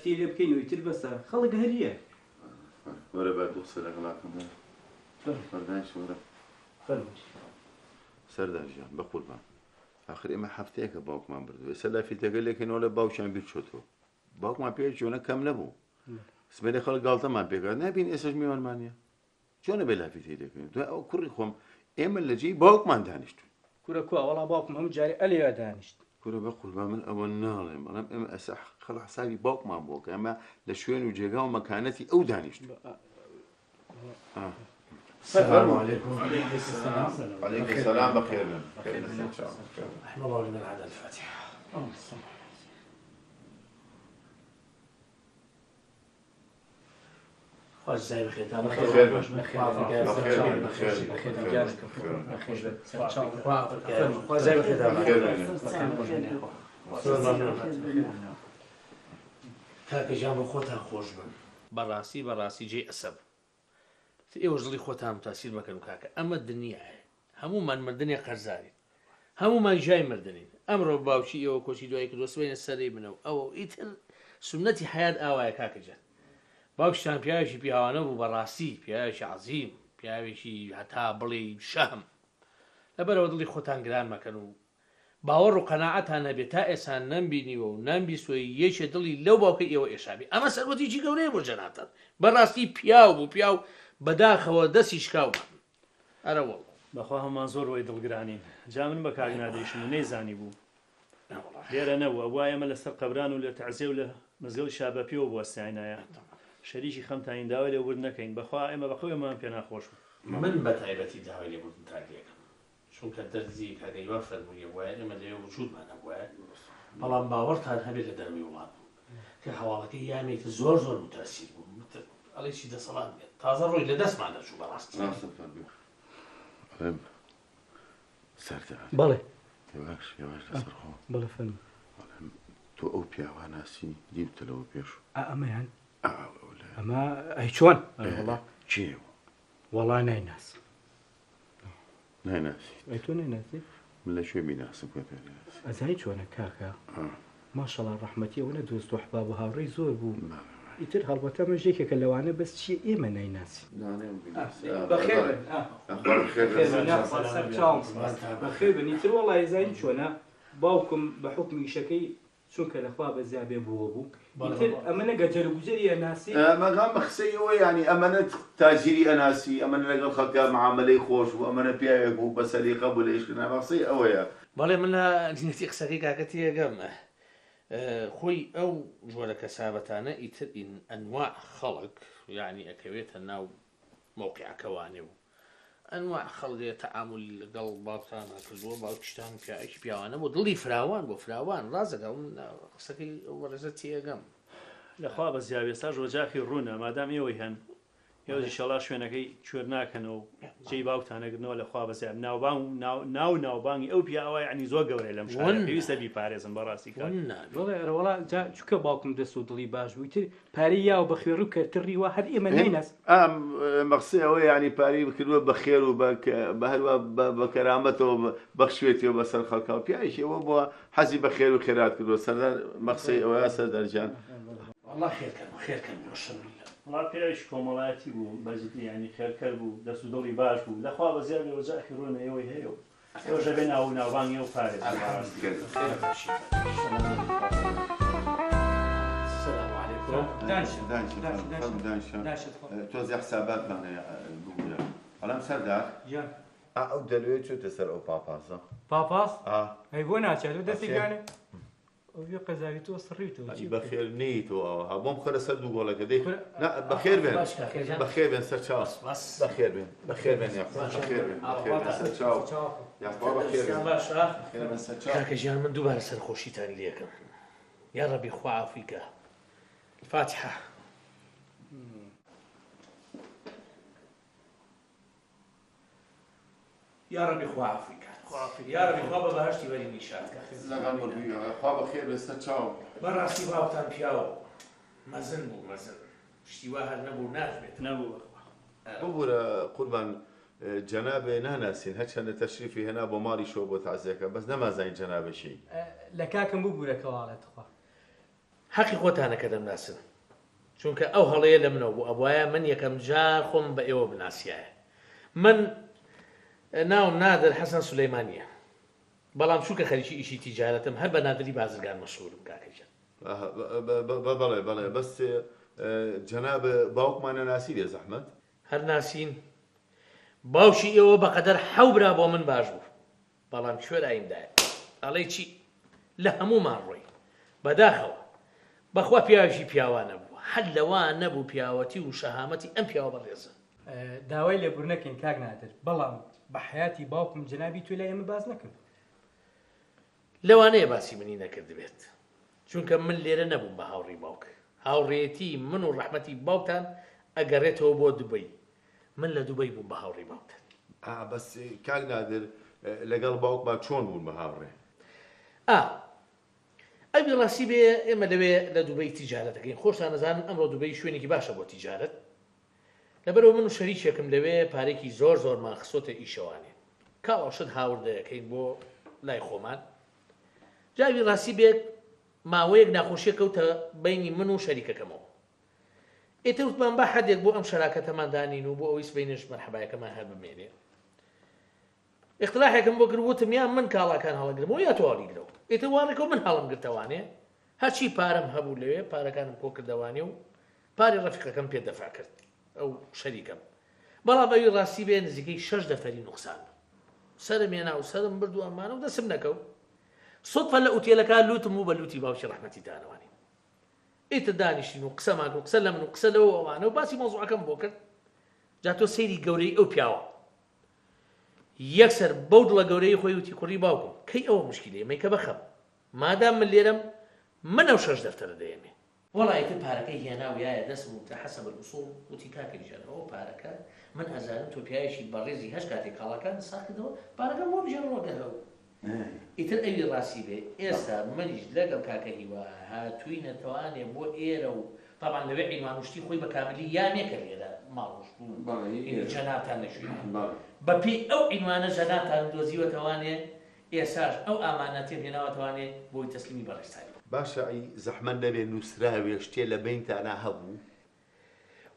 لافیتەی لێ بکەین و ئیتر بەسە، خەڵک هەریە. وەرە با دوو قسە لەگەڵا کەم وەرە. وەرە دانیشە وەرە. فەرموو. سەردار گیان بەقوربان ئاخر ئێمە هەفتەیەکە باوکمان بردووە ئێستا لافیتەکە لێکەینەوە لە باوکیان بیر چۆتەوە باوکمان پێ چۆنە کەم نەبوو سمێرێ خەڵک گاڵتەمان پێکات نابین ئێسش میوانمان نیە چۆنە بێ لافیتەی لێکەین دوای ئەو کوڕی خۆم ئێمە لە جێی باوکمان دانیشتوین کورە کوا وەڵا باوکم هەموو جارێ ئەلێیا دانیشت. کورە بە قوربان من ئەوە ناڵێم بەڵام ئێمە ئەسە خەڵک حسابی باوکمان بووە کە ئێمە لە شوێن و جێگا و مەکانەتی ئەو دانیشتوین. السلام عليكم. عليكم السلام بخير بن. بخير بن. إن شاء الله. رحم الله لمن عاد الفاتحة. خوا جزای بخێتان بەخێر بن. بەخێر بن. بەخێر بن. خوا جزای بخێتان بەخێر بن. کاکە گیان بۆ خۆتان خۆش بن. بەڕاستی بەڕاستی جێی ئەسەب ئێوەش دڵی خۆتان متاسیر مەکەن کاکە ئەمە دنیایە هەموومان مردنێ قەرزارین هەموومان ژای مردنین ئەمڕۆ باوکی ئێوە کۆچی دوایی کردووە سبەینێ سەرەی منە و ئەوە و ئیتر سوننەتی حەیات ئاوایە کاکە گیان باوکیشتان پیاوێکی پیاوانە بوو بەڕاستی پیاوێکی عەزیم پیاوێکی هەتا بڵێی شەهم لەبەرئەوە دڵی خۆتان گران مەکەن و باوەڕ و قەناعەتان هەبێ تا ئێستا نەمبینیوە و نەمبیستوە یەکێ دڵی لەو باوکەی ئێوە ئێشابێ ئەمە سەروەتێکی گەورەیە بۆ جەنابتان بەڕاستی پیاو بوو پیاو بەداخەوە دەستی شکاومان ئەرەوەڵڵا. بەخوا هەموومان زۆر وەی دڵگرانین جا من بە کاک نادریشم و نەیزانیبوو لێرە نەبوو ئەبوا ئێمە لەسەر قەبران و لە تەعزیە و لە مزگەوتیشا بە پێوە بوەستاینایە شەریکی خەمتانین داوای لێبوردن ئەکەین بەخوا ئێمە بەقەو ئێمەمان پێ ناخۆش بوو. من بەتایبەتی داوای لێبوردنتان لێکەم چونکە دەردی کاکە هیوا فەرمووی ئەبوایە ئێمە لەوێ وجودمان هەبوایە بەڵام باوەڕتان هەبێت لە دەرەوەی وڵات بووم کە هەواڵەکەی یامێک زۆر زۆر موتەئسیر بووم وتم ئەڵێ چی دەسەڵات بێت تازە ڕۆی لە دەستمان دەچوو بەڕاستی. ڕاستە فەرموو ئەڵێم سەردار. بەڵێ. هێواش هێواش لەسەر خۆ. بەڵێ فەرموو. ئەڵێم تۆ ئەو پیاوە ناسی دیوتە لەوە پێش؟ ئا ئەمەیان؟ ئا ئەو لە. ئەمە ئەی چۆن؟ ئەرێ وەڵا. کێیە ئەوە؟ وەڵا نایناسم. نایناسی. ئەی تۆ نایناسی؟ من لە کوێ بیناسم کە تۆ نایناسی؟ ئەزانی چۆنە کاکە ماشەڵا ڕەحمەتی ئەوەنە دۆست و ئەحباب و هاوڕێی زۆر بوو ئیتر هەڵبەتە ئەمەش یەکێکە لەوانە بەس چییە ئێمە نایناسین. بەخێر بن سەرچاوم بەخێر بن ئیتر وەڵا ئەزانی چۆنە باوکم بە حوکمی ئیشەکەی چونکە لە خوا بەزیا بێ بووە بوو ئیتر ئەمنە گەجەر و گوجەری ئەناسی. مەغام قسەی ئەوە یانی ئەمەنە تاجیری ئەناسی ئەمەنە لەگەڵ خەڵکا معامەلەی خۆش بوو ئەمەنە پیاوێک بوو بە سەلیقە بوو لە ئیشکردنا بە قسەی ئەوەیە. بەڵێ من لە نیەتی قسەکەی کاکە تێگەم خۆی ئەو جۆرە کەسابەتانە ئیتر ئەنواع خەڵک یانی ئەکەوێتە ناو مەوقیعەکەوانێ و ئەنواع خەڵگێ تەعامولی لەگەڵ باوکتانا کردووە باوکیشتان پیاوێکی پیاوانە بوو دڵی فراوان بوو فراوان ڕاست دەکا من قسەکەی ئەو بەڕێزە تێئەگەم. لەخوا بەزیاوی ئێستاش وەجاخی ڕوونە مادام ئێوەی هەن ئێوەش ئیشەڵا شوێنەکەی کوێر ناکەنەوە و جێی باوکتان ئەگرنەوە لەخوا بەزیاد ناوبانگ و ناو ناو ناوبانگی ئەو پیاوە یەعنی زۆر گەورەیە لەم شارە ون پێویستە بیپارێزن بەڕاستی کاک. ون نابێ. بەڵێ ئەرەوەڵا جا چونکە باوکم دەست و دڵی باش بوو ئیتر پارەی یاوە بە خوێڕی و کەرتڕی وا هەر ئێمە نایناس. ئا مەقسەی ئەوەیە یانی پارەی کردووە بە خێر و بە هەروا بە کەرامەتەوە بەخشوێتیەوە بەسەر خەڵکا و پیاوێکی ئەوە بووە حەزی بە خێر و خێرات کردووە سەردار مەقسەی ئەوەیە سەردار گیان. وەڵا خێرکەن خێرکەن بۆشم. وەڵا پیاوێکی کۆمەڵایەتی بوو بەجدی یانی خێرکەر بوو دەست و دڵی باش بوو لەخوا بەزیاد بێ وەجاخی ڕوونە ئێوەی هەیە و ئێوەش ئەبێ ناو و ناوبانگی ئەو پارێزن بەڕاستی. سلام علیکم. دانیشە دانیشە فەرموو دانیشە تۆزێ حساباتمان هەیە ببورە ئەڵێم سەردار گیان. ئا ئەو دەلوێ چۆتە سەر ئەو پاپازە. پاپاز؟ ئا. ئەی بۆ ناچێ ئەو دەستی ئەچێ. گیانێ. ئەو گوێ قەزاوی تۆ سڕیوتەوە چی ئەی بکەین؟ بەخێر نێیتەوە ئەوها بۆم خەرە سەر دوو گۆڵەکە دەی کورە نا بەخێر بێن باش کاکە گیان. بەخێر بێن سەر چاو سپاس. بەخێر بێن بەخێر بێن یاخوا بەخێر بێن بەخێر بێن سەر چاو یاخوا بەخێر بێن دەستتان باشە؟ بەخێر بێن سەر چاو. کاکە گیان من دووبارە سەرخۆشیتان لێکەم یاڕەبی خوا عەفوی کە الفاتحە. یاڕەبی خوا عەفوی کات یاڕەبی خوا بە بەهەشتی بەرینی شاد کات. لەگەڵ مردووی خوا بەخێر بێ سەر چاو. بەڕاستی باوکتان پیاو مەزن بوو مەزن شتی وا هەر نەبوو ناشبێتەوە. نەبوو بەخوا. ببورە قوربان جەنابێ ناناسین هەرچەندە تەشریفی هێنا بۆ ماڵیشەوە بۆ تەعزیەکە بەس نەمانزانی جەنابە کێی. لە کاکم ببورە کەواڵێ تخوا. حەقی خۆتانە کە دەمناسن. چونکە ئەو هەڵەیە لە منەوە بوو، ئەبوایە من یەکەم جار خۆم بە ئێوە بناسیایە. من ناوم نادر حەسەن سولەیمانییە. بەڵام چونکە خەریکی ئیشی تیجارەتم هەر بە نادری بازرگان مەشهوورم کاکە گیان. بەڵێ بەڵێ بەس جەناب باوکمان نەناسی بێ زەحمەت؟ هەر ناسین. باوکی ئێوە بەقەدەر حەو برا بۆ من باش بوو. بەڵام کوێرایم دایە ئەڵێی چی لە هەموومان ڕۆی بەداخەوە بەخوا پیاوێکی پیاوانە بوو هەر لەوا نەبوو پیاوەتی و شەهامەتی ئەم پیاوە بەڕێزە. داوای لێبورنە کەین کاک نادر بەڵام بە حەیاتی باوکم جەنابی تۆی لای ئێمە باس نەکردوە. لەوانەیە باسی منی نەکردبێت چونکە من لێرە نەبووم بە هاوڕێی باوک هاوڕێیەتی من و ڕەحمەتی باوکتان ئەگەڕێتەوە بۆ دوبەی من لە دوبەی بووم بە هاوڕێی باوکتان. ئا بەس کاک نادر لەگەڵ باوکما چۆن بوون بە هاوڕێ؟ ئا ئەوی ڕاستی بێ ئێمە لەوێ لە دوبەی تیجارەت ئەکەین خۆشتان ئەزانن ئەمڕۆ دوبەی شوێنێکی باشە بۆ تیجارەت لەبەرئەوە من و شەریکێکم لەوێ پارەیەکی زۆر زۆرمان خستۆتە ئیشەوانێ کاڵا و شت هاوردە ئەکەین بۆ لای خۆمان جا ئەوی ڕاستی بێت ماوەیەک ناخۆشیە کەوتە بەینی من و شەریکەکەمەوە ئیتر وتمان با حەدێک بۆ ئەم شەراکەتەمان دانین و بۆ ئەوەی سبەینێش مەرحەبایەکەمان هەر بمێنێ. ئیقتراحێکم بۆ کرد وتم یا من کاڵاکان هەڵەگرمەوە یا تۆ هەڵیگرەوە. ئیتر وا ڕێکەوت من هەڵم گرتەوانێ، هەرچی پارەم هەبوو لەوێ پارەکانم کۆ کردەوانێ و پارەی ڕەفیقەکەم پێ دەفع کرد ئەو شەریکەم. بەڵام ئەوی ڕاستی بێ نزیکەی شەش دەفتەری نوقسان بوو. سەرم هێنا و سەرم برد و ئەمانە و دەستم نەکەوت. سوتفە لە ئوتێلەکە لووتم بوو بە لووتی باوکی ڕەحمەتی دانەوانی. ئیتر دانیشتین و قسەمان کرد و قسە لە من و قسە لەو و ئەوانە و باسی مەوزوعەکەم بۆ کرد. جا تۆ سەیری گەورەیی ئەو پیاوە. یەکسەر بەو دڵە گەورەیەی خۆی وتی کوڕی باوکم کەی ئەوە موشکیلەیە مەیکە بە خەم. مادام من لێرەم من ئەو شەش دەفتەرە دەیەمێ. وەڵا ئیتر پارەکەی هێنا و یایە دەستم و حەسەب الاصول وتی کاکە گیان ئەوە پارەکە من ئەزانم تۆ پیاوێکی بەڕێزی هەچ کاتێک کاڵاکانت ساغ کردەوە پارەکەم بۆ بگێڕەوە گەر هەبوو. ئیتر ئەوی ڕاستی بێ ئێستا منیش لەگەڵ کاکە هیوا هاتووینەتەوانێ بۆ ئێرە و تەبعەن لەوێ عینوان و شتی خۆی بە کاملی یانێ کە لێرە ماڵ و شت و هینی جەنابتان لە کوێیە بە پێی ئەو عینوانە جەنابتانم دۆزیوەتەوانێ ئێساش ئەو ئامانەتێم هێناوەتەوانێ بۆی تەسلیمی بەڕێزتانی بکەم. باشە ئەی زەحمەت نەبێ نووسراوێ شتێ لە بەینتانا هەبوو؟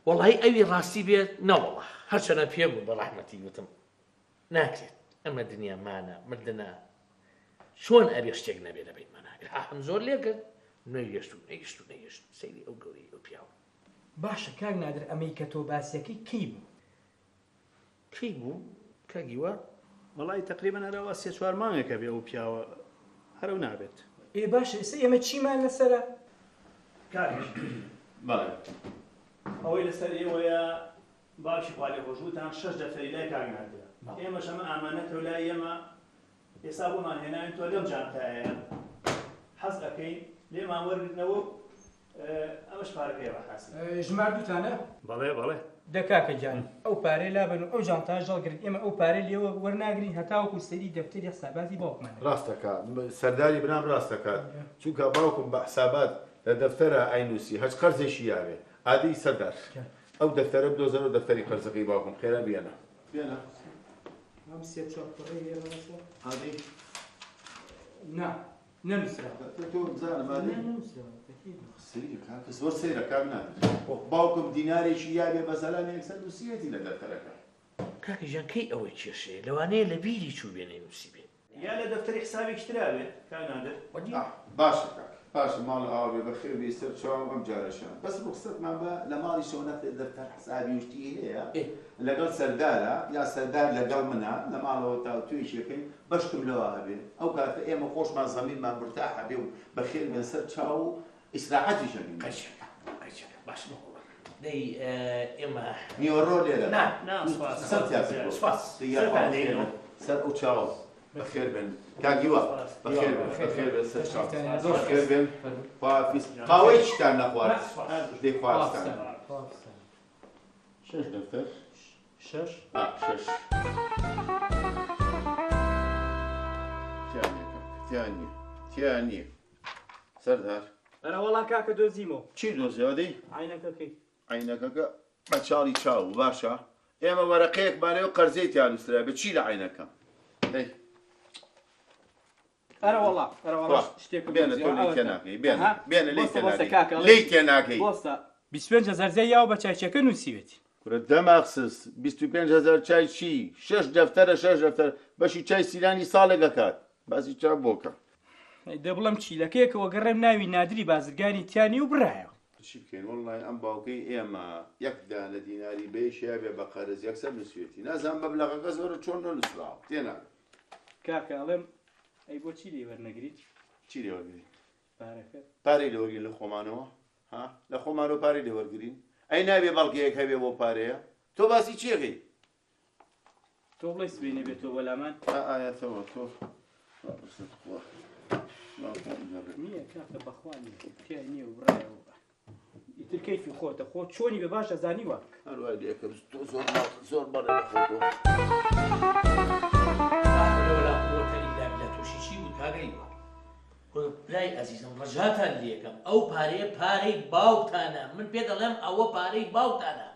وەڵایی ئەوی ڕاستی بێ نەوەڵا هەرچەنە پێم وت بە ڕەحمەتی وتم ناکرێت ئەمە دنیا مانە مردنە چۆن ئەبێ شتێک نەبێ لە بەینمانا ئیلحاحم زۆر لێ کرد نەیهێشت و نەیشت و نەیهێشت سەیری ئەو گەورەی ئەو پیاوە. باشە کاک نادر ئەمەی کە تۆ باسیەکەی کەی بوو؟ کەی بوو کاک هیوا؟ وەڵای تەقریبەن هەر ئەوە سێ چوار مانگێکە بێ ئەو پیاوە هەر ئەو نابێت. ئێ باشە ئێستا ئێمە چیمان لەسەرە؟ کاک بەڵێ. ئەوەی لەسەر ئێوەیە باوکی خوالێخۆشبووتان شەش دەفتەری لای کاک نادرە ئێمەش ئەمە ئامانەتەو لای ئێمە ئێستا بۆمان هێناوین تۆ لەم جانتایەیە حەز ئەکەین لێمان وەرگرنەوە و ئەمەش پارەکەیە بە حاسی. ژماردووتانە؟ بەڵێ بەڵێ. دە کاکە گیان ئەو پارەیە لابەن و ئەو جانتایەش هەڵگرن ئێمە ئەو پارەی لێوە وەرناگرین هەتاوەکو سەیری دەفتەری حساباتی باوکمان نەکەین. ڕاست دەکات سەرداری برام ڕاست دەکات چونکە باوکم بە حسابات لە دەفتەرا ئەینوسی هەچ قەرزێکی یاوێ ئادەی سەردار ئەو دەفتەرە بدۆزەرەوە دەفتەری قەرزەکەی باوکم خێرا بیەنە. بیەنە. ئەم سێ چوار پڕەی هەیە مامۆستا. ئادەی. نا نەنووسراوە. تۆ بزانم ئادەی. نا نەنووسراوە ئەکید. سەیرە کاکە زۆر سەیرە کاک نادر. خۆ باوکم دینارێکی یابێ بە زەلام یەکسەر نووسیوێتی لە دەفتەرەکە. کاکە گیان کەی ئەوەی کێشەیە لەوانەیە لە بیری چووبێ نەینووسیبێ. یا لە دەفتەری حسابێکی ترا بێ کاک نادر. ئاه باشە کاک باشە ماڵ ئاوا بێ بەخێر بێی سەر چاوم ئەم جارەشیان بەس ڕوخسەتمان بە لە ماڵیشەوە نەختێ دەفتەر حسابی و شتی هەیە لەگەڵ سەردارە یا سەردار لەگەڵ منە لە ماڵەوە تاوتوێیشی ئەکەین بەشکم لەوە هەبێ ئەو کاتە ئێمە خۆشمان زەمیرمان مورتاح ئەبێ و بەخێر بێن سەر چاو و ئیسراحەتیش ئەبین. قەیچەکە قەیچەکە باشە بەقوڕبان دەی ئێمە. نیوەڕۆ لێرە نا نا سوپاس قسەم تیا کردووە. سوپاس. دەی یاخوا بەخێر بێن سەر ئەو چاوە. بەخێر بێن کاک هیوا بەخێر بێن بەخێر بێن سەر چاو بەخێر بێن خواحافیز قاوەیەکیشتان نەخوارد دەی خواحافیزتان شەش دەفتەر شەش ئا شەش تیا نییە کاک تیا نییە تیا نییە سەردار ئەرەوەڵا کاکە دۆزیمەوە چی دۆزیەوە دەی عەینەکەکەی عەینەکەکە بە چاڵی چاو بوو باشە ئێمە وەرەقەیەکمان هەیە و قەرزەی تیا نووسرابێ چی لە عەینەکەم دەی. ئەرەوەڵا ئەرەوەڵا شتێکم بێنە تۆ دۆزیەوە. لێی ئەوەتە. تێناگەی بێنە ئەها بێنە لێی بۆستە بۆستە تێناگەی کاکە ئەڵێ لێی تێناگەی. بۆستە 25,000 زیای یاوە بە چایچیەکە نووسیوێتی. کورە دەماخسس 25,000 چای چی؟ شەش دەفتەرە شەش دەفتەر بەشی چای سیرانی ساڵێک ئەکات باسی چا بۆکە. ئەی دە بڵێم چیلەکەیەکەوە گەڕێم ناوی نادری بازرگانی تیا نیە و برایەوە. چی بکەین وەڵڵای ئەم باوکەی ئێمە یەک دانە دیناری بە یەکێ هەبێ بە قەرز یەکسەر نووسیوێتی نازانم مەبلەغەکە زۆرە چۆن نەنووسراوە تێناگەم. کاکە ئەڵێم ئەی بۆچی لێی وەرنەگرین؟ چی لێ وەرگرین؟ پارەکە. پارەی لێ وەرگرین لە خۆمانەوە؟ ها لە خۆمانەوە پارەی لێ وەرگرین؟ ئەی نابێ بەڵگەیەک هەبێ بۆ پارەیە؟ تۆ باسی چی ئەکەی؟ تۆ بڵێی سبەینێ بێتەوە بۆ لامان؟ ئا ئایەتەوە تۆ ڕاپرسە تخوا نییە کاکە بەخوا نییە تیا نییە و بڕایەوە ئیتر کەیفی خۆتە خۆ چۆنی بە باش ئەزانی وا بکە. هەروای لێکەم تۆ زۆر زۆر بەڵێ لە خۆتۆ. لا حول ولا قوة الا بالله توشی چی بووی کاک هیوا کورە برای ئەزیزم ڕەجاتان لێکەم ئەو پارەیە پارەی باوکتانە من پێت ئەڵێم ئەوە پارەی باوکتانە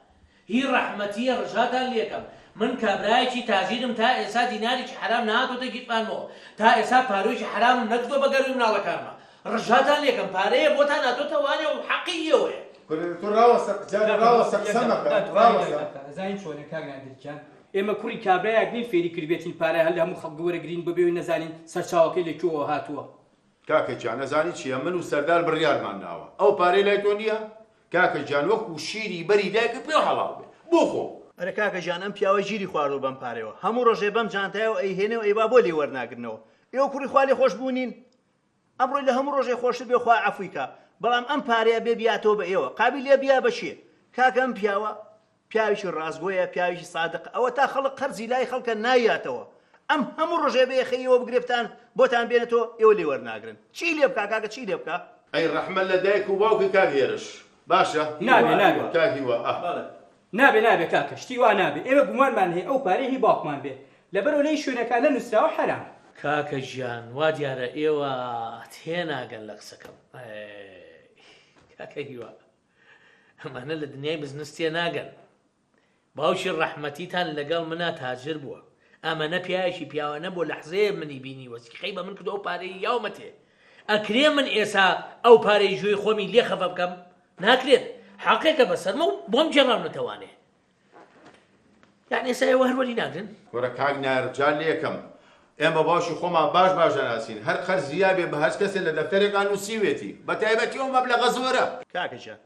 هی ڕەحمەتیە ڕجاتان لێکەم من کابرایەکی تاجیرم تا ئێسا دینارێکی حەرام نەهاتۆتە گیرفانمەوە تا ئێسا پارۆیەکی حەرامم نەکردوە بە گەروی مناڵەکانما ڕجاتان لێکەم پارەیە بۆتان هاتۆتە وانێ و حەقی ئێوەیە. کورە تۆ ڕاوەستە جارێ کاکە ڕاوەستە یەک قسە دەقە مەکە دا توخوا یەک ڕاوەستە. دەقە ئەزانی چۆنە کاک نادر گیان ئێمە کوڕی کابرایەک نین فێری کردبێتین پارە هەر لە هەموو خەڵک وەرەگرین بەبێ ئەوەی نەزانین سەرچاوەکەی لە کوێوە هاتووە. کاکە گیان ئەزانی چیە من و سەردار بڕیارمان ناوە ئەو پارەی لای تۆ نیە؟ کاکە گیان وەکو شیری بەری دایکت پێ حەڵاڵ بێ بۆ خۆ. ئەرێ کاکە گیان ئەم پیاوە گیری خواردوە بەم پارەیەوە هەموو ڕۆژێ بەم جانتایەوە ئەیهێنێ و ئەیبا بۆ لێی وەرناگرنەوە ئێوە کوڕی خوا لێ خۆش بوو نین ئەمڕۆی لە هەموو ڕۆژێ خۆشتر بێ خوا عەفوی کا بەڵام ئەم پارەیە بێ بیاتەوە بە ئێوە قابیلە بیا بە کێ کاکە ئەم پیاوە پیاوێکی ڕاستگۆیە پیاوێکی سادقە ئەوەتا خەڵک قەرزی لای خەڵکە نایاتەوە ئەم هەموو ڕۆژێ بێ یەخەی ئێوە بگرێ بتان بۆتان بێنێتەوە ئێوە لێی وەرناگرن چی لێ بکا کاکە چی لێ بکا. ئەی ڕەحمەت لە دایک و باوکی کاک هێرش باشە نابێ نابێ کاک هیوا ئاه. نابێ نابێ کاکە شتی وا نابێ ئێمە گومانمان هەیە ئەو پارەیە هی باوکمان بێ لەبەرئەوە لەی شوێنەکە نەنوسراوە حەرامە. کاکە گیان وا دیارە ئێوە تێناگەن لە قسەکەم ئەی کاکە هیوا ئەمانە لە دنیای بزنس تێناگەن باوکی ڕەحمەتیتان لەگەڵ منا تاجر بووە ئەمەنە پیاوێکی پیاوانە بۆ لەحزەیە منی بینیوە سیخەی بە من کردو ئەو پارەی یاومەتێ ئەکرێ من ئێسا ئەو پارەی گوێی خۆمی لێ خەفە بکەم ناکرێت حەقێکە بەسەرمە و بۆم گێڕاونەتەوانێ یعنی ئێستا ئێوە هەر وەری ناگرن؟ کورە کاک نایەر جا لێکەم ئێمە باوکی خۆمان باش باش دەناسین هەر قەرزی یابێ بە هەرچ کەسێ لە دەفتەرێکا نووسیوێتی بە تایبەتی ئەو مەبلەغە زۆرە. کاکە گیان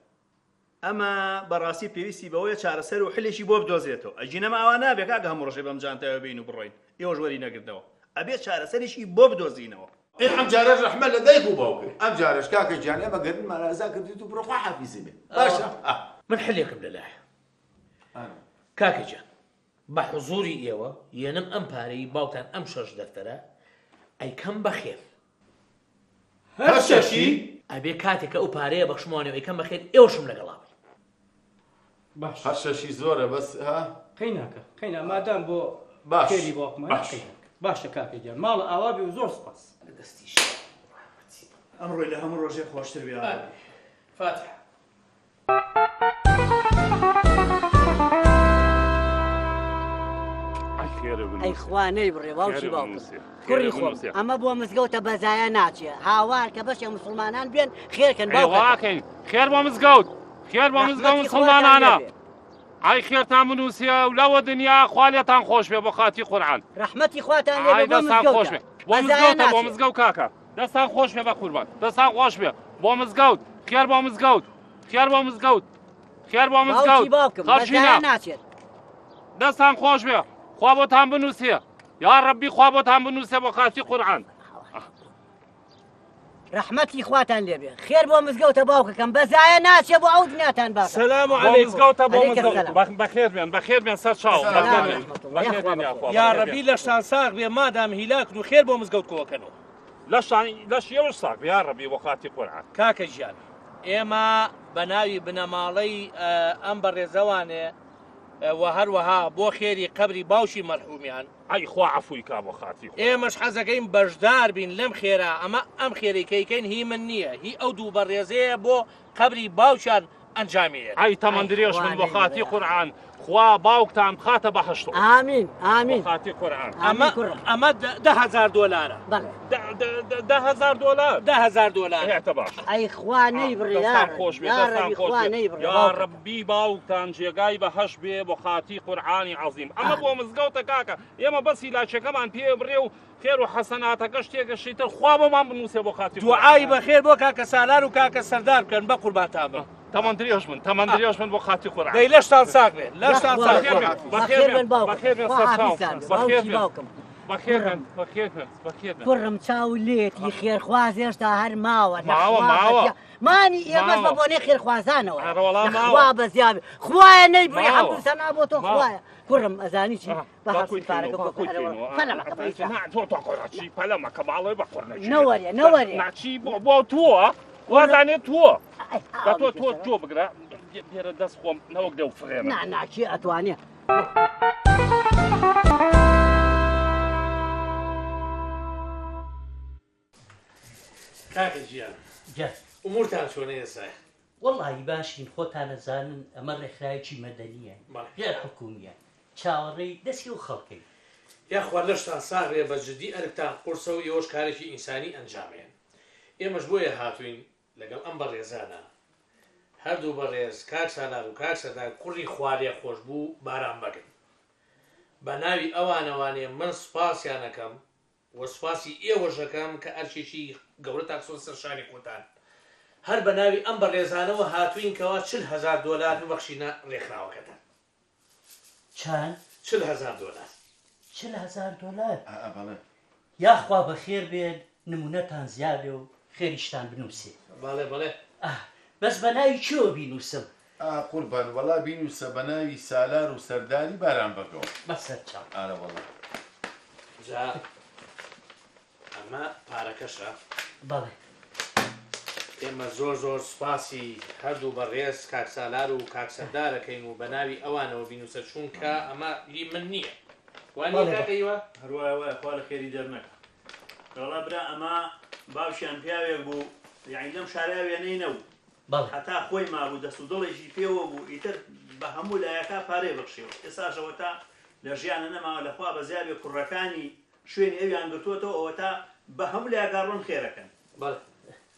ئەمە بەڕاستی پێویستی بەوەیە چارەسەر و حلێکی بۆ بدۆزرێتەوە ئەگینا ئەمە ئاوا نابێ کاکە هەموو ڕۆژێ بەم جانتایەوە بێین و بڕۆین ئێوەش وەری نەگرنەوە ئەبێ چارەسەرێکی بۆ بدۆزینەوە. ئێ ئەم جارەش ڕەحمەت لە دایک و باوکت ئەم جارەش کاکە گیان ئێمە گەردنمان ئازا کردیت و بڕۆ خوا حافیزی بێ باشە ئا. من حلێکم لەلایە کاکە گیان بە حزوری ئێوە یەنم ئەم پارەی باوکتان ئەم شەش دەفتەرە ئەیکەم بە خێر. هەر شەشی؟ ئەبێ کاتێک کە ئەو پارەیە بەخشموانێ و ئەیکەم بە خێر ئێوەشم لەگەڵا بن. باش. هەر شەشی زۆرە بەس ها؟ قەیناکە قەینا مادام بۆ باش خێری باوکمانە باش. قەیناکە. باشە کاکە گیان ماڵە ئاوا بێ و زۆر سوپاس. لە دەستیش ڕەحمەتی. ئەمڕۆی لە هەموو ڕۆژێ خۆشتر بێ ئامین. فاتحە. ئەی خوا نەیبڕێ باوکی باوکم کوڕی خۆم ئەمە بۆ مزگەوتە بەزایە ناچێ هاوار کە بەشێ مسلمانان بێن خێرکەن باوکەکەم. خێر بۆ مزگەوت خێر بۆ مزگەوت ڕەحمەتی خواتان مسلمانانە لێبێ. ئای خێرتان بنووسێ و لەوە دنیا خوا لێتان خۆش بێ بۆ خاتی قورعان ڕەحمەتی خواتان لێبێ ئای بۆ دەستان خۆش مزگەوتە بێ بۆ بەزایە مزگەوتە بۆ ناچێ. مزگەوت کاکە دەستان خۆش بێ بە قوربان دەستان خۆش بێ بۆ مزگەوت خێر بۆ مزگەوت خێر بۆ مزگەوت خێر بۆ باوکی مزگەوت باوکم خەڵکینە بەزایە ناچێت. دەستان خۆش بێ خوا بۆتان بنووسێ یا ڕەبی خوا بۆتان بنووسێ بۆ خاتی قورعان. ڕەحمەتی خواتان لێبێ خێر بۆ مزگەوتە باوکەکەم بەزایە ناچێ بۆ ئەو دنیاتان باشە. سلام بۆ علیکم. مزگەوتە بۆ علیک مزگەوت السلام. بەخێر بێن بەخێر بێن سەر چاو سلام بەخێر بێن ورحمة الله. بەخێر بێن یاخوا یا بەخێر ڕەبی بێن. لەشتان ساغ بێ مادام هیلاکن و خێر بۆ مزگەوت کۆکەنەوە. لەشتان لەش ئێوەش ساغ بێ یا ڕەبی بۆ خاتی قورعان. کاکە گیان ئێمە بە ناوی بنەماڵەی ئەم بەڕێزەوانێ و هەروەها بۆ خێری قەبری باوکی مەرحومیان ئەی خوا عەفوی کا بۆ خاتی خوا. ئێمەش حەزەکەین بەشدار بین لەم خێرا ئەمە ئەم خێرەی کەیکەین هی من نییە هی ئەو دوو بەڕێزەیە بۆ قەبری باوکیان ئەنجامی یەن. ئەی تەمەن درێژ بن بۆ خاتی قورعان خوا باوکتان بخاتە بەهەشتەوە. ئامین ئامین. بۆ خاتی قورعان. ئەمە ئەمە 10000 دۆلارە. بەڵێ. 10000 دۆلار. 10000 دۆلار. ئێتە باش. ئەی خوا نەیبڕێ یا دەستان خۆش بێ یا دەستان ڕەبی خۆش خوا بێ نەیبڕێ یا باوکم. ڕەبی باوکتان جێگای بەهەشت بێ بۆ خاتی قورعانی عەزیم ئەمە بۆ مزگەوتە کاکە ئێمە بەس هیلاکیەکەمان پێ بڕێ و خێر و حەسەناتەکەش تێگەشتی تر خوا بۆمان بنووسێ بۆ خاتری دوعای بەخێر بۆ کاکە سالار و کاکە سەردار بکەن بە قوربانتان بم. تەمەن درێژ بن تەمەن درێژ بن بۆ خاتری قورعان. دەی لەشتان ساغ بێ لەشتان ساغ بەخێر بێ. بێن بەخێر بێن بەخێر بێن خوا سەرچاو حافیزتان بێ بەخێر باوکی بێن باوکم. بەخێر بێن بەخێر بێن بەخێر بێن. کوڕم چاو لێتی خێرخواز هێشتا هەر ماوە لە ماوە خوا ماوە بەزیا مانی ئێمەش بە ماوە. بۆنەی خێرخوازانەوە ئەرەوەڵا لە ماوە خوا بەزیا بێ خوایە نەیبڕێ ماوە حەمد و سەنا بۆ تۆ ماوە. خوایە کوڕم ئەزانی چی بە با هەرسی کۆی پارەکە کەینەوە با بۆ کۆی ئەرەوەڵا کەینەوە پەلەمەکە بە هیچ نا تۆ تۆ چی پەلەمەکە باڵێ بە قڕنەکی نەوەرێ نەوەرێ ناچی بۆ بۆ تۆ وازانێ تۆ ئەی بە ئاو تۆ تۆ بکێشەوە تۆ بگرە بێرە دەست خۆم نەوەک لەو فڕێنە نا ناچی ئەتوانێ کاکە گیان گیان ئومورتان چۆنە ئێستا؟ وەڵاهی باشین خۆتان ئەزانن ئەمە ڕێکخراوێکی مەدەنیە بەڵێ. غێر حکومیە چاوەڕێی دەستی ئەو خەڵکەین. یاخوا لەشتان ساغ بێ بە جدی ئەرکتان قورسە و ئێوەش کارێکی ئینسانی ئەنجامێن ئێمەش بۆیە هاتوین لەگەڵ ئەم بەڕێزانە هەردوو بەڕێز کاک سالار و کاک سەردار کوڕی خوالێخۆشبوو بارام بەگن بە ناوی ئەوانەوانێ من سوپاسیان ئەکەم وە سوپاسی ئێوەش ئەکەم کە ئەرکێکی گەورەتان خستۆتە سەر شانی خۆتان هەر بە ناوی ئەم بەڕێزانەوە هاتوین کەوا 40 هەزار دۆلار ببەخشینە ڕێکخراوەکەتان. چەند؟ 40 هەزار دۆلار. 40 هەزار دۆلار؟ ئا بەڵێ. یاخوا بەخێر بێن نمونەتان زیابێ و خێریشتان بنوسێ. بەڵێ بەڵێ. ئاه بەس بەناوی کێوە بینوسم؟ ئا قوربان وەڵا بینوسە بەناوی سالار و سەرداری باران بەگەوە. بەسەر چاو. ئارە وەڵا. جا ئەمە پارەکەشە. بەڵێ. ئێمە زۆر زۆر سوپاسی هەردوو بەڕێز کاک سالار و کاک سەردار ئەکەین و بەناوی ئەوانەوە بینوسە چوونکە ئەمە هی من نییە وا نییە بەڵێ کاکە هیوا؟ هەروایە وایە خوا لە خێری دەرنەکا. وەڵا برا ئەمە باوکیان پیاوێک بوو یەعنی لەم شارە وێنەی نەبوو بەڵێ. هەتا خۆی مابوو دەست و دڵێکی پێوە بوو ئیتر بە هەموو لایەکا پارەی بەخشیەوە ئێستاش ئەوەتا لە ژیانە نەماوە لە خوا بەزیا بێ کوڕەکانی شوێنی ئەویان گرتووەتەوە ئەوەتا بە هەموو لایەکا ڕۆن خێرەکەن. بەڵێ.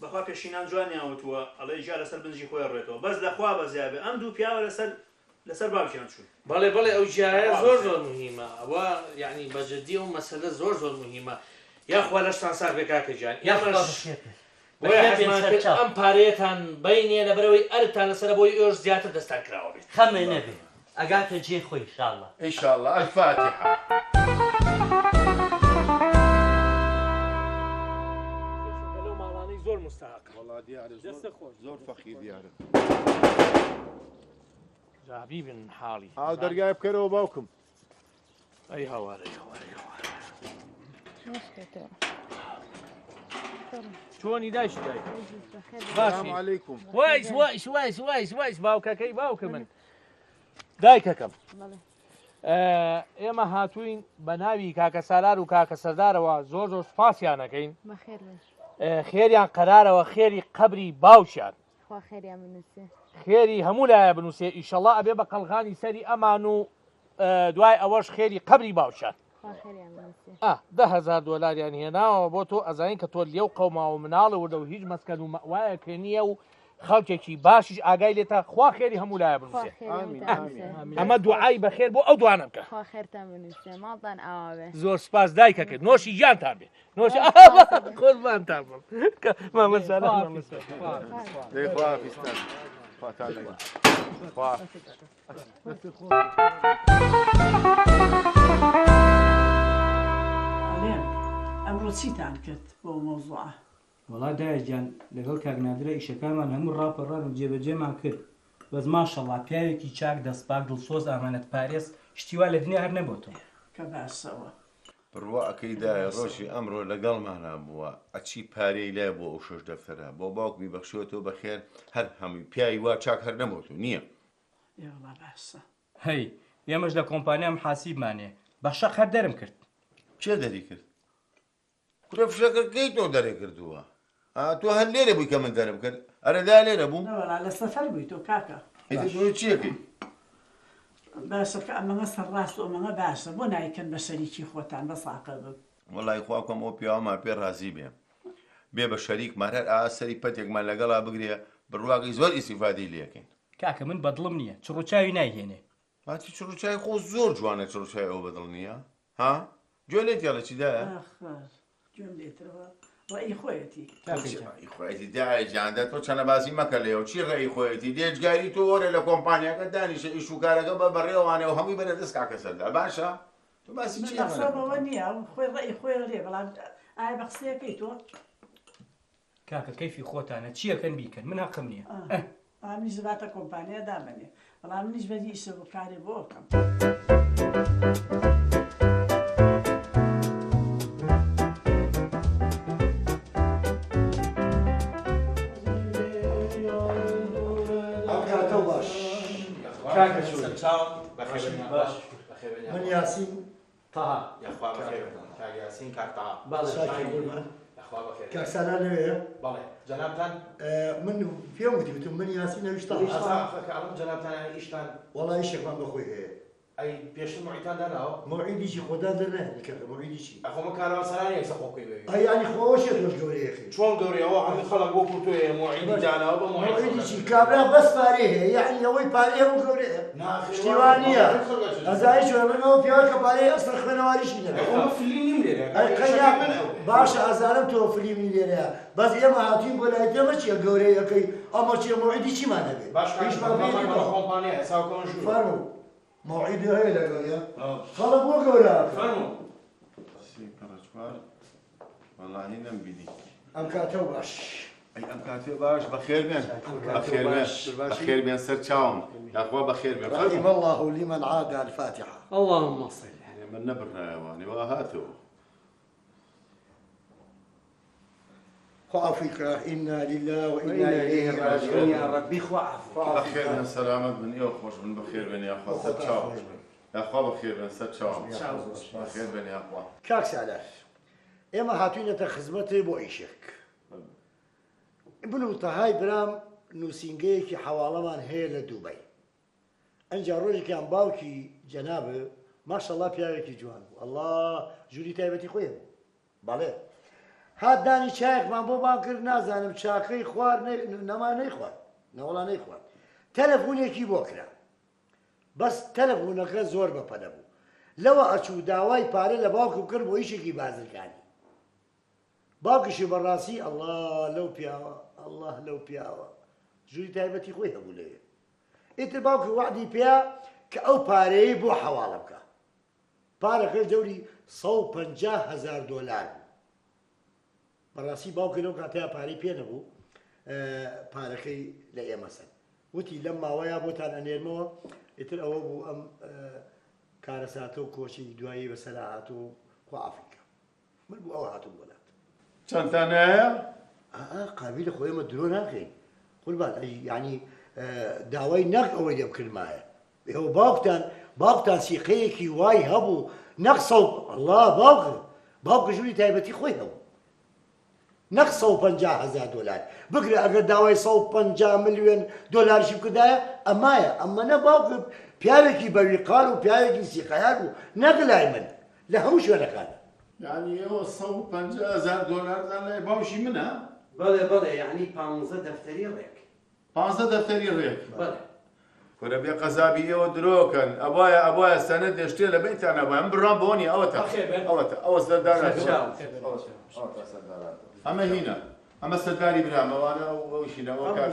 بەخوا پێشینان جوانیان وتووە ئەڵێ گیا لەسەر بنجی خۆی ئەڕوێتەوە بەس لە خوا بەزیا بێ ئەم دوو پیاوە لەسەر لەسەر باوکیان چوون. بەڵێ بەڵێ ئەو گیایە لەخوا زۆر بەزیا زۆر بێ. موهیمە ئەوە یەعنی بە جدی ئەو مەسەلە زۆر زۆر موهیمە یاخوا لەشتان ساغ بێ کاکە گیان یاخوا ئێمەش بەخێر بێن. بۆیە بەخێر بێن حەزمان کرد سەرچاو. ئەم پارەیەتان بەینێ لەبەرئەوەی ئەرکتان لەسەرە بۆی ئێوەش زیاتر دەستان کراوە بێت. خەمێ نەبێ ئەگاتە جێی خۆی ئیشاڵڵا. ئیشاڵڵا الفاتحە. یەکێکە لەو ماڵانەی زۆر موستەهەقە. وەڵا دیارە زۆر دەستت خۆش. زۆر فەقیر دیارە. جا بیبن حاڵی. ئاو دەرگای بکەرەوە باوکم. ئەی هاوار ئەی هاوار ئەی هاوار. چۆنی دایکی دایک سلام علیکم. وایس وایس وایس وایس وایس باوکەکەی باوکە من دایکەکەم ئێمە هاتوین بە ناوی کاکە سالار و کاکە سەردارەوە زۆر زۆر سوپاسیانەکەین خێریان قەرارەوە خێری قەبری باوکیان خوا خێریان بنووسێ. خێری هەموو لایە بنووسێ ئیشەڵا ئەبێ بە قەڵغانی سەری ئەمان و دوای ئەوەش خێری قەبری باوکیان. خوا خێریان بنووسێ. ئا 10,000 دۆلاریان هێناوە بۆ تۆ ئەزانین کە تۆ لێو قەوماوە مناڵە وردە و هیچ مەسکەن و مەوایەکە نییە و خەڵکێکی باشیش ئاگای لێتە خوا خێری هەموو لایە خوا بنووسێ. خێری هەمووتان بنووسێ. ئەمە دوعای بەخێر بۆ ئەو دوانە بکە. خوا خێرتان بنووسێ ماڵتان ئاوا بێ. زۆر سپاس دایکەکەت نۆشی گیانتان بێ نۆشی قوربانتان بم مامە سالار مامە سالار. دەی خوا حافیزتان خواتان لەگەڵ خوا ئەڵێم ئەمڕۆ چیتان کرد بۆ مەوزوعە؟ وەڵا دایە گیان لەگەڵ کاک نادرا ئیشەکانمان هەموو ڕاپەڕان و جێبەجێمان کرد بەس ماشەڵا پیاوێکی چاک دەستپاک دڵسۆز ئامانەت پارێز شتی وا لە دنیا هەر نەبۆتەوە. کە باسەوە. بڕوا ئەکەی دایە ڕۆژی ئەمڕۆ لەگەڵمانا بووە ئەچی پارەی لای بووە ئەو شەش دەفتەرە بۆ باوکمی بەخشیوەتەوە بەخێر هەر هەمووی پیاوی وا چاک هەر نەمۆتوو نییە. ئێ وەڵا باسە. هەی ئێمەش لە کۆمپانیا محاسیبمان هەیە بە شەق هەر دەرم کرد. کێ دەری کرد؟ کورە فشەکە کەی تۆ دەرێ کردووە؟ ئا تۆ هەر لێرە بووی کە من دەرم کرد؟ ئەرێ دایە لێرە بووم؟ نەوەڵا لە سەفەر بووی تۆ کاکە. ئیتر تۆ چی ئەکەی؟ باشە کە ئەمەمە سەرڕاست و ئەمەمە باشە بۆ نایکەن بە شەریکی خۆتان بەس عاقڵ بن. وەڵای خوا کەم ئەو پیاوەمان پێ ڕازی بێ بێ بە شەریکمان هەر ئا سەری پەتێکمان لەگەڵا بگرێ بڕواکەی زۆر ئیستیفادەی لێ ئەکەین. کاکە من بەدڵم نییە چڕوچاوی نایهێنێ. باسی چڕوچای خۆ زۆر جوانە چڕوچای ئەو بەدڵ نییە ها گوێ لێت یاڵێ چی دایە؟ ئاخر گوێم لێترەوە ڕەئی خۆیەتی. چی ڕەئی خۆیەتی دایە گیان دە تۆ چەنەبازی مەکە لێەوە چی ڕەئی خۆیەتی دێجگاری تۆ وەرە لە کۆمپانیاکە دانیشە ئیش و کارەکە بە بەڕێوانێ و هەمووی بەرە دەست کاکە سەردار باشە تۆ باسی من چی مەقسەم ئەوە نییە ئەو خۆی ڕەئی خۆی ئەڵێ بەڵام ئایا بە قسەیەکەی تۆ؟ کاکە کەیفی خۆتانە چیەکەن بیکەن من هەقم نیە ئه. بەڵام منیش باتە کۆمپانیا دابەنێ بەڵام منیش بەری ئیشە بۆ کارێ بۆ ئەکەم. ئەم کاتەو باش کاکە چۆنی؟ باش من یاسین تەها. یاخوا بەخێر بێن کاک یاسین کاک تەها. بەڵێ چاکی قوربان. یاخوا بەخێر کاک سالار لەوێیە؟ بەڵێ جەنابتان؟ من پێم وتی وتم من یاسین ئەویش تەها. ئەزا ئاخە کە ئەڵێم جەنابتان یانی ئیشتان؟ وەڵا ئیشێکمان بە خۆی هەیە. ئەی پێشتر موعیدتان داناوە؟ مەوعیدی چی خۆ دان دەرناهێنی کاکە مەوعیدی چی؟ ئەخۆ من کاروانسەرا نییە ئێستا خۆ بکەی بەوی. ئەی یانی خۆ ئەوە چیە تۆش گەورەیەکەی؟ چۆن گەورەیە ئەوە هەموو خەڵک وەکو تۆیە مەوعیدی داناوە بە مەوعید مەوعیدی چی کابرا بەس پارەی هەیە یانی ئەوەی پارەی هەبوو گەورەیە؟ ناخێر شتی وا وا نییە نییە مەوعید خەڵک ئەچێت ئەزانی چۆنە من ئەوە پیاوە کە پارەی ئەسڵەن خوێنەواریشی نەبێ ئەی خۆ من فلی نیم لێرە ئەی کاکە قەینا ئیشەکەی من ئەوەیە. باشە ئەزانم تۆ فلیمی لێرەیە بەس ئێمە هاتوین بۆ لای تێمە چیە گەورەی ئەکەی ئەمە چیە مەوعیدی چیمان هەبێ باش کاکە ئیشمان پێ بەڵام نیە بەڵام کۆمپانیا حساب کەمە ژوورەوە. فەرموو مەوعیدی هەیە لەگەڵیا خەڵک بۆ گەورە ئەکەن. فەرموو. سێ پەڕە چوار وەڵاهی نەمبینی. ئەم کاتەو باش. ئەی ئەم کاتێ باش بەخێر بێن بەخێر بێن بەخێر بێن سەر چاوم یاخوا بەخێر بێن رحم الله لمن عاد الفاتحة. اللهم صل. من نەبڕایەوانی وا هاتەوە. خوا عەفوی کە انا للە و انا الیه راجعون. یا ربی خوا عەفو. بەخێر بێن سەلامەت بن ئێوە خۆش بن بەخێر بێن یاخوا سەر چاوم یاخوا بەخێر بێن سەر چاوم بەخێر بێن یاخوا. کاک سالار ئێمە هاتوینەتە خزمەتێ بۆ ئیشێک من و تەهای برام نووسینگەیەکی حەواڵەمان هەیە لە دوبەی ئەنجا ڕۆژێکیان باوکی جەنابێ ماشەڵا پیاوێکی جوان بوو ئەڵا ژووری تایبەتی خۆی هەبوو بەڵێ هات دانی چایەکمان بۆ بان کرد نازانم چاکەی خوار نەما نەیخوارد نەوەڵا نەیخوارد تەلەفونێکی بۆ کرا بەس تەلەفونەکە زۆر بەپەلە بوو لەوە ئەچوو داوای پارە لە باوکم کرد بۆ ئیشێکی بازرگانی باوکیشی بەڕاستی ئەڵا لەو پیاوە ئەڵا لەو پیاوە ژووری تایبەتی خۆی هەبوو لەوێ ئیتر باوکی وەعدی پێیا کە ئەو پارەیەی بۆ حەواڵە بکا پارەکەش دەوری 150 هەزار دۆلار بوو بەڕاستی باوکی لەو کاتەیا پارەی پێ نەبوو پارەکەی لە ئێمە سەند وتی لەم ماوەیە بۆتان ئەنێرمەوە ئیتر ئەوە بوو ئەم کارەساتە و کۆچی دوایی بەسەرا هات و خوا عەفوی کە من بوو ئەوە هاتوم بۆ لات. چەندتان هەیە؟ ئا قابیلە خۆ ئێمە درۆ ناکەین قوربان ئەی یانی داوای نەک ئەوەی لێ بکردمایە ئێوە باوکتان باوکتان سیقەیەکی وای هەبوو نەک سەو ئەڵا باوک باوکە ژووری تایبەتی خۆی هەبوو نەک 150 هەزار دۆلار بگرە ئەگەر داوای 150 ملیۆن دۆلاریشی بکردایە ئەمایە ئەمە نە باوکت پیاوێکی بەویقار و پیاوێکی سیقەیار بوو نەک لای من لە هەموو شوێنەکان. یانی ئێوە 150 هەزار دۆلارتان لای باوکی منە؟ بەڵێ بەڵێ یانی پانزە دەفتەری ڕێک. پانزە دەفتەری ڕێک؟ بەڵێ. کورە بێ قەزابی ئێوە درۆکەن ئەبوایە ئەبوایە سەنەدێ شتێ لە بەینتان هەبوایە من بڕوام بەوە نیە ئەوەتا ئەوەتا ئەوە سەرداراتەوە ئەوەتا سەرداراتەوە ئەمە هینە ئەمە سەرداری برام ئەوانە ئەو ئەوشینە ئەوە کاک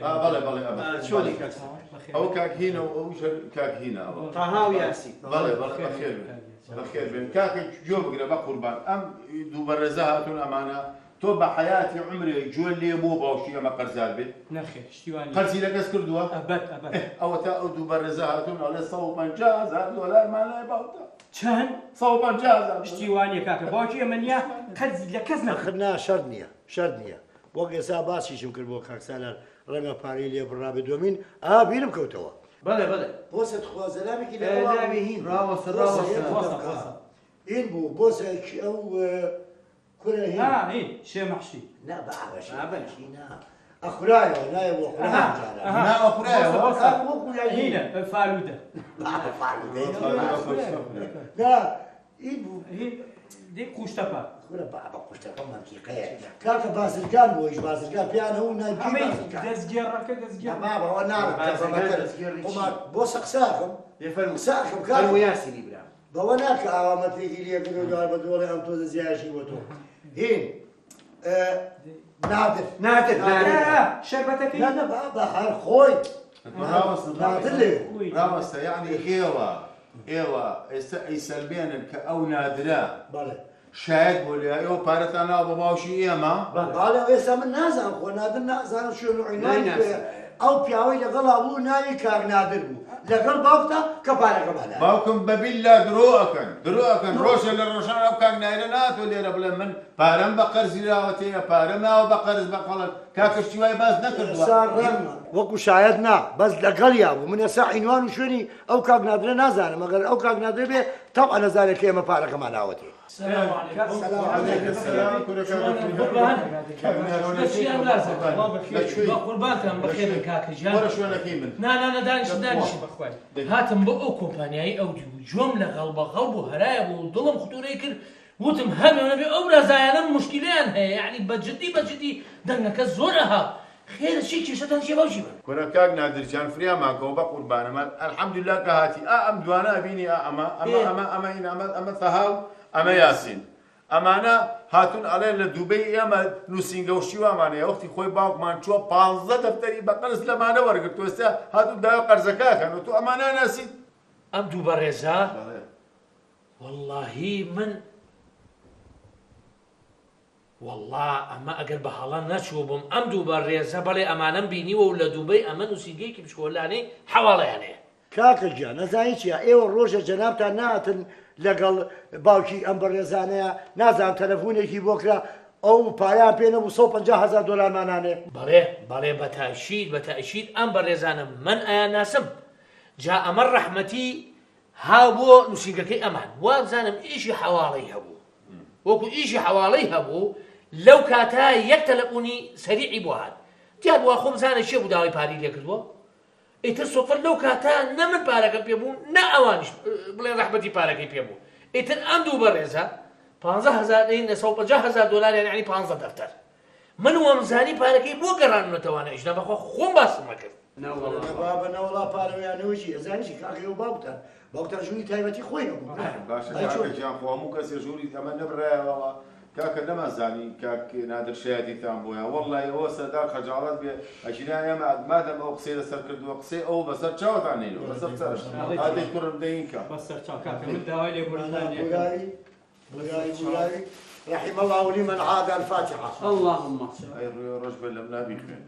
ئا بەڵێ بەڵێ ئەمە چۆنی کاک سەردار؟ ئەوە کاک هینە و ئەویش هەر کاک هینە ئەوە تەها و یاسین. بەڵێ بەڵێ بەخێر بێن بەخێر بێن کاکە گوێ بگرە بەقوربان ئەم دوو بەڕێزە هاتوون ئەمانە تۆ بە حەیاتی عومرێ گوێ لێ بووە باوکی ئەمە قەرزار بێ؟ نەخێر شتی وا نییە. قەرزی لە کەس کردووە؟ ئەبەد ئەبەد. ئێه ئەوەتا ئەو دوو بەڕێزە هاتوون ئەڵێ 150 هەزار دۆلارمان لای باوکتە. چەند؟ 150 هەزار دۆلار. شتی وا نییە کاکە باوکی ئێمە نییە قەرزی لە کەس ئاخر نەکردووە. نا شەرت نییە شەرت نییە وەک ئێستا باسیشم کرد بۆ کاک سالار ڕەنگە پارەی لێ بڕابێ دووەمین ئا بیرم کەوتەوە. بەڵێ بەڵێ. بۆسە تخوا زەلامێکی لەگەڵا بوو. ناوی هین بوو. ڕاوەستە ڕاوەستە. هین بوو بۆسە ئەو. کورە هین. ها هین شێ مەحشی. نا بابە شێ ها بەلێ. مەحشی نا. ئەخورایەوە نایە بۆ خورا ئەها، جاران. ئەها. نا ئەخورایەوە؟ بۆسە، بۆسە. وەکو یان هینە، فالوودە. بابە فالوودە. فالوودە. نا این بوو. هین دی قوشتەپە. کورە بابە قوشتەپە مەنتیقەیە. کاکە بازرگان بوو ئیش بازرگان پێیان هەبوو نای ئەمەی بازرگان. دەستگێڕەکە دەستگێڕ. نا بابە ئەوە ناڵێم بازرگان کەفەمەکە. دەستگێڕی چی؟ قومار بۆسە قساکەم. دێ فەرموو. قساکەم کاکە. فەرموو یاسینی برا. بەوە ناکە ئاوا مەترێکی لێ کرد و دوای بە دووەڵێ ئەم تۆزە زیایشی بۆ تۆ. هین نادر. نادر، نادر. شەربەتەکەی؟ نا نا بابە هەر خۆی. ڕاوەستە، نادر لێ. ڕاوەستە یعنی ئێوە ئێوە ئێستا ئەیسەلمێنن کە ئەو نادرە بەڵێ شایەت بۆ لێ ئێوە پارەتان ناوە بە باوکی ئێمە؟ بەڵێ ئێستا من نازانم خۆ نادر نازانم شوێن و عینوانی نایناسم. کوێیە. ئەو پیاوەی لەگەڵا بوو ناوی کاک نادر بوو لەگەڵ باوکتا کە پارەکەمان هات. باوکم بە بیللا درۆ ئەکەن درۆ ئەکەن ڕۆژێ لە ڕۆژان ئەو کاک نایرە ناتۆ لێرە بڵێ من پارەم بە قەرز گیراوەتەیە پارە ماوە بە قەرز بە خەڵک کاکە شتی وای باس نەکردووە. ئێستا ڕەنگە وەکو شایەت نا بەس لەگەڵیا بوو من ئێستا عینوان و شوێنی ئەو کاک نادرە نازانم ئەگەر ئەو کاک نادرە بێ تەبعەن ئەزانێت کە ئێمە پارەکەمان ئاوەتێ. سلام علیکم. سلام علیکم. سلام کورە کاکە قوربان. کاک نادر. لە چیان برازم؟ لە کوێی؟ بە قوربانتان بەخێر بن کاکە گیان. وەرە شوێنەکەی من. نا نا نا دانیشن دانیشن. هاتم بۆ ئەو کۆمپانیایی ئەو دیو گوێم لە غەڵبە غەڵب و هەرایە بوو و دڵم خطورەی کرد وتم هەمێ نەبێ ئەو برازایانە مشکیلەیان هەیە یعنی بە جدی بە جدی دەنگەکە زۆر ئەها خێرە چی کێشەتان چیە باوکی من؟ کورە کاک نادر جان فریامان کەوە بە قوربانەمان الحمدلله کە هاتی ئا ئەم دوانە ئەبینی ئا ئەمە ئەمە ئەمە ئەمە ئین ئەمە ئەمە تەها و ئەمە یاسین ئەمانە هاتوون ئەڵێن لە دوبەی ئێمە نووسینگە و شتی وامان هەیە وەختی خۆی باوکمان چووە 15 دەفتەری بە قەرز لەمانە وەرگرتووە ئێستا هاتوون داوای قەرزەکە ئەکەن و تۆ ئەمانە ناسیت؟ ئەم دوو بەڕێزە وەڵڵاهی من وەڵڵا ئەمە ئەگەر بە هەڵە نەچووە بۆم ئەم دوو بەڕێزە بەڵێ ئەمانەم بینیوە و لە دوبەی ئەمە نووسینگەیەکی بچکۆلانەی حەواڵەیان هەیە. کاکە گیان ئەزانی چیە ئێوە ڕۆژێ جەنابتان نەهاتن لەگەڵ باوکی ئەم بەڕێزانەیە نازانم تەلەفونێکی بۆ کرا ئەو پایان پێ نەبوو 150 هەزار دۆلارمان نانێ. بەڵێ بەڵێ بە تاکید بە تاکید ئەم بەڕێزانە من ئەیانناسم جا ئەمە ڕەحمەتی هاو بۆ نووسینگەکەی ئەمان وابزانم ئیشی حەواڵەی هەبوو وەکو ئیشی حەواڵەی هەبوو لەو کاتە یەک تەلەفونی سەریعی بۆ هات دیار بووە خۆم زانە کێ بوو داوای پارەی لێ کردووە ئیتر سۆفەر لەو کاتە نە من پارەکەم پێ بوو نە ئەوانیش بڵێن ڕەحمەتی پارەکەی پێ بوو ئیتر ئەم دوو بەڕێزە 15 هەزار 150 هەزار دۆلاریان یعنی 15 دەفتەر من وامزانی پارەکەی بۆ گەڕانونەتەوانە ئیشنا بەخوا خۆم باسم نەکرد. نە بابە نەوەڵا پارەوەیان نەوەجی ئەزانی چی کاکە ئێوە باوکتان باوکتان ژووری تایبەتی خۆی هەبوو. باشە ئەی چۆن؟ کاکە گیان خۆ هەموو کەسێ ژووری ئەمە نەبرایەوە کاکە نەمانزانی کاک نادر شایەتیتان بۆیە وەڵڵاهی ئەوە سەردار خەجاڵەت بێ ئەگینا ئێمە مادەم ئەو قسەی لەسەر کردووە قسەی ئەو بەسەر چاوتان نەینەوە بەسەر چاوش ئادەی کوڕم دەین کە بەسەر چاو کاکە من داوای لێبوردنتان لێ بوراوی بوراوی بوراوی رحم الله لمن عاد الفاتحة. اللهم ئەی ڕووی ڕەش بێ لەم نابیخوێن.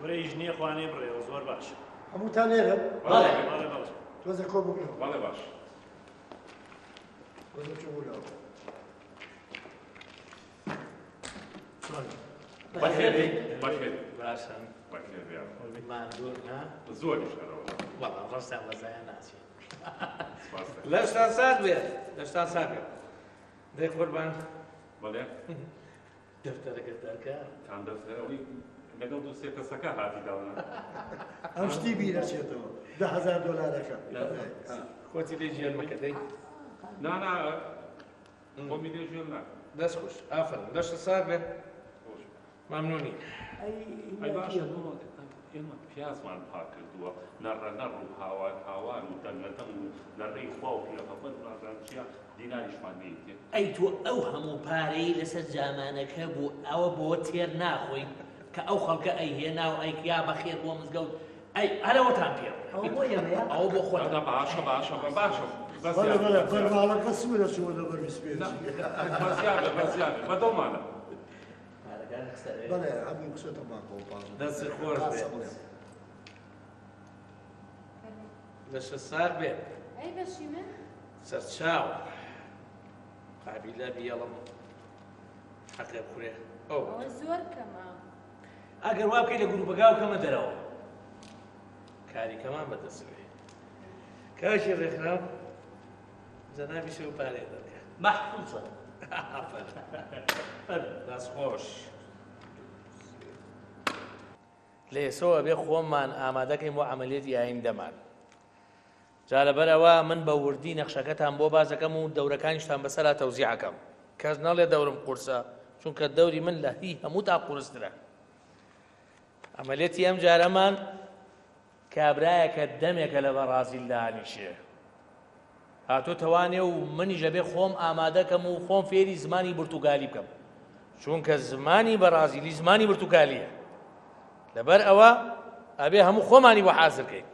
وەرە ئیش نییە خوانێ بڕێەوە زۆر باش. هەمووتان لێرە؟ بەڵێ بەڵێ بەڵێ. تۆزە کۆ ببنەوە. بەڵێ باش. تۆزە چۆ بوونەوە. بەخێر بێی، بەخێر. باشە. بەخێر بێ. ماندوو نا؟ زۆریش هەرەوە. وەڵا ڕەشتان بەزایە ناچێ. سپاس دەکەم. لەشتان ساغ بێت لەشتان ساغ بێت دەی قوربان. بەڵێ. دەفتەرەکە دەرکە. کام دەفتەر ئەوەی لەگەڵ دوو سێ کەسەکە هاتی داوە. ئەم شتی بیرەچێتەوە 10 هەزار دۆلارەکە. خۆتی لێ ژێر مەکە دەی. نا نا خۆمی لێ ژێر ناکەم. دەست خۆش ئافەرم لەشت ساغ بێت مەمنونی. ئەی باشە ئێمە پیازمان پاک کردووە نەڕە نەڕ و هاوار هاوار و دەنگە دەنگ و لە ڕێی خوا و پێغەمبەر و نازانم چییە دیناریشمان نەیتێ. ئەی تۆ ئەو هەموو پارەی لەسەر جامانەکە بوو ئەوە بۆ تێر ناخۆی کە ئەو خەڵکە ئەی هێنا و ئەی یا بەخێر بۆ مزگەوت ئەی هەرەوەتان پێ ئەوە بۆ ئێمەیە؟ ئەوە بۆ خۆتان. باشە باشە باشە بەڵێ بەڵێ بەرماڵەکە سوورە چووە لەبەر بیست پێنج. بەزیابێ بەزیابێ بەدڵمانە. بەڵێ هەمووی قسەتە بانکەوە 15. دەست خۆش بێت. لەشت ساغ بێت. ئەی بەشی من؟ سەرچاو قابیلە بیێڵم. حەقێ بخورێ ئەو ئەوە زۆر کەمە. ئەگەر وا بکەی لە گروپەکە و کەمە دەرەوە کاری کەمان بەدەستوێ کاکی ڕێکخراو جەنابی شەو پارێ دەکە مەحفوزە. دەست خۆش. لە ئێسەوە ئەبێ خۆمان ئامادەکەین بۆ عەمەلیەتی ئایندەمان. جا لەبەر ئەوە من بە وردی نەخشەکەتان بۆ باس دەکەم و دەورەکانیشتان بەسەرا تەوزیع ئەکەم. کەس نەڵێ دەورم قورسە، چونکە دەوری من لە هی هەمووتان قورسترە. عەمەلیەتی ئەم جارەمان کابرایەکە دەمێکە لە بەڕازیل دانیشێ. هاتۆتەوانێ و منیش ئەبێ خۆم ئامادەکەم و خۆم فێری زمانی پرتوگالی بکەم. چونکە زمانی بەڕازیلی زمانی پرتوگالیە. لەبەر ئەوە ئەبێ هەموو خۆمانی بۆ حازر کەین.